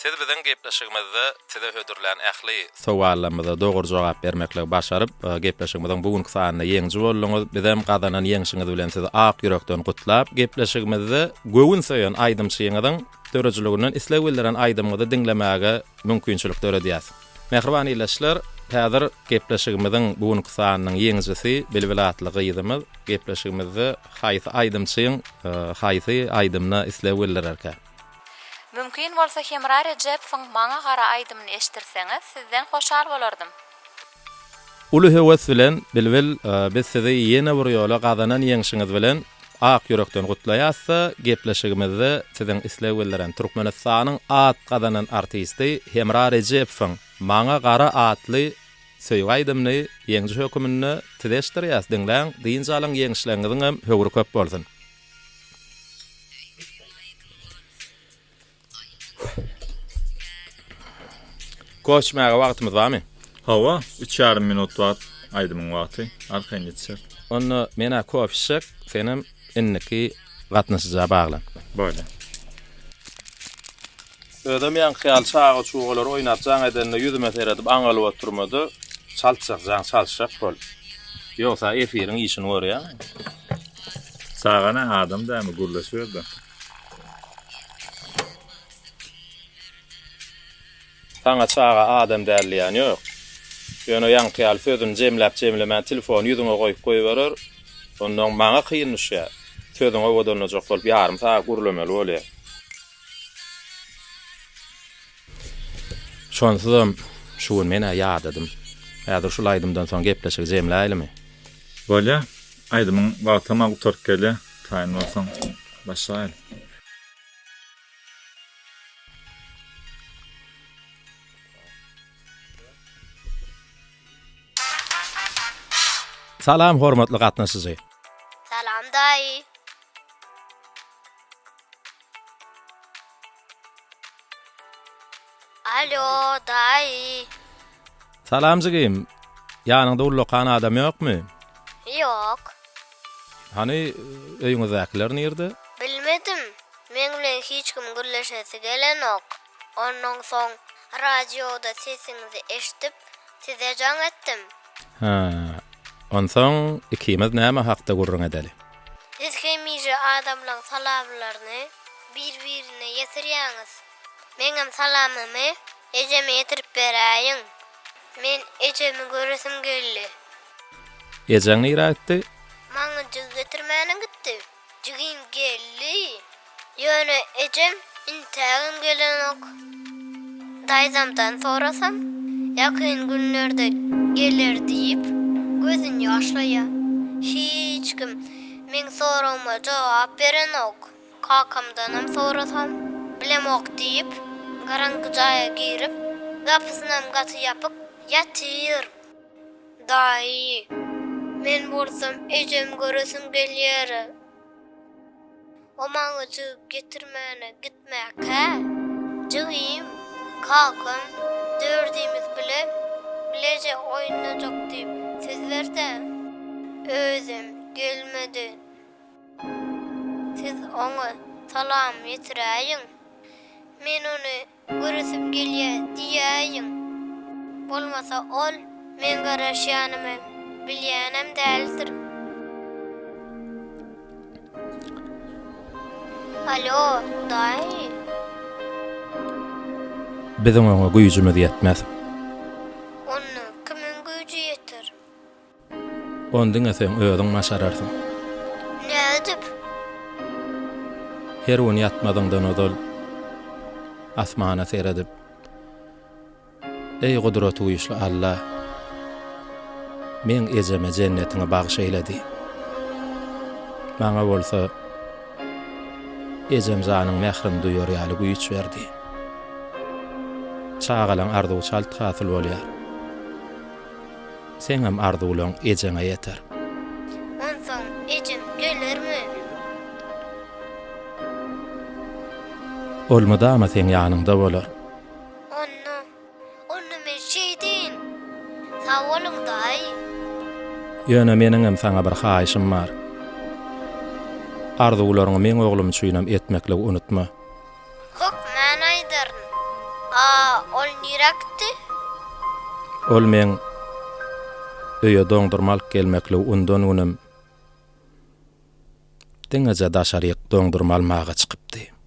Siz biziň gepleşigimizde size hödürlän ähli sowallarymyza dogry jogap bermekligi başaryp, gepleşigimiziň bu günki sanynda ýeňiji bolduňyz. Bizem gazanan ýeňşiňiz bilen sizi ak ýürekden gutlap, gepleşigimizde göwün söýen aýdymçyňyzyň döredijiliginden isleg bildiren aýdymyňyzy diňlemäge mümkinçilik döredýäs. Mähriban ildeşler, häzir gepleşigimiziň bu günki sanynyň ýeňijisi Bilbil atly gyzymyz gepleşigimizde haýsy aýdymçyň haýsy aýdymyna isleg bildirerkä? Mümkin bolsa Hemra Rejepowyň Maňa gara aýdymyny eşdirseňiz sizden hoşal bolardym. Uly höwes bilen Bilbil biz sizi ýene bir ýola gazanan ýeňşiňiz bilen ak ýürekden gutlaýasda gepleşigimizde siziň isleg bildiren Türkmenistanyň at gazanan artisti Hemra Rejepowyň Maňa gara atly söýgi aýdymyny ýeňiji höküminde size eşitdirýäs diňläň dynç alyň ýeňişleriňiziňem höwri köp bolsun. Kofe içmäge wagtymyz barmy? Hawa, üç ýarym minut wagt aýdymyň wagty. Arkaýyn ýetişer. Onda men-ä kofe içjek, senem indiki gatnaşyja baglan. Bolýar. Özem ýaňky ýaly çaga-çugalar oýnap jaň edende ýüzüme seredip aňalyp oturma-da, çaltjak jaň çalyşjak bol. Ýogsa efiriň işini görýäňmi? Çaga nä, adam dälmi, gürleşiber-de. Saňa çaga adam däl diýýän ýok. Ýöne ýaňky ýaly sözüni jemläp-jemlemän telefony ýüzüňe goýup goýberer. Onnoň maňa kyn düşýär. Sözüňi owadanlajak bolup ýarym sagat gürlemeli bolýar. Şonsuzam şu gün men-ä ýadadym. Häzir şul aýdymdan soň gepleşigi jemläýlimi? Bolýa. Aýdymyň wagtam-a gutaryp gelýä. Taýyn bolsaň, başlaýaly. Salam hormatly gatnaşyjy. Salam daýy. Alo, daýy. Salam jigim. Ýanyňda ullakan adam ýokmy? Ýok. Hany, öýüňizdäkiler nirde? Bilmedim. Meň bilen hiç kim gürleşesi gelenok. Ondan soň radioda sesiňizi eşidip, size jaň etdim. Hä. Onsoň ikimiz näme hakda gürrüň edeli? Siz hemişe adamlaň salamlaryny bir-birine ýetirýäňiz. Meňem salamymy ejeme ýetirip beräýiň. Men ejemi göresim geldi. Ejeň nirä gitdi? Maňa jigi getirmäne gitdi. Jigim geldi. Ýöne ejem intägem gelenok. Daýzamdan sorasam, ýakyn günlerde geler diýip, gözüni ýaşlaýar. Hiç kim meň soragyma jogap berenok. Kakamdanam sorasam, bilemok diýip, garaňky jaýa girip, gapysynam gaty ýapyk ýatyr. Daýy, men bolsam ejemi göresim gelýär. O maňa jigip getirmäne gitmäkä, jigim, kakam dördümiz bile bileje oýnajak diýip söz berdä. Özem gelmedi. Siz oňa salam ýetiräýiň. Men ony Göresim gelýä diýäýiň. Bolmasa ol meň garaşýanymy bilýänem däldir. Alo, daýy. Biziň oňa güýjümiz ýetmez. Onda kimiň güýji ýeter? Ony diňe seň özüň başararsyň. Nädip? Her gün ýatmazyňdan ozal asmana seredip, Eý, Gudratygüýçli Alla! Meň ejeme jennetiňi bagyş eýle diý. Maňa bolsa ejem janyň mährini duýar ýaly güýç ber diý. Çagalaň arzuwy çalt hasyl bolýar. Seňem arzuwlaň ejeňe ýeter. Onsoň ejem gelermi? Ol mydama seň ýanyňda bolar. Onda, onda men şeýdeýin. Sag boluň, daýy. Ýöne meniňem saňa bir haýyşym bar. Arzuwlaryňy meň oglum üçinem etmekligi unutma. Hökman aýdaryn. A ol nirä gitdi? Ol meň öýe doňdurma alyp gelmekligi undan günüm diňeje daşaryk doňdurma almaga çykypdy.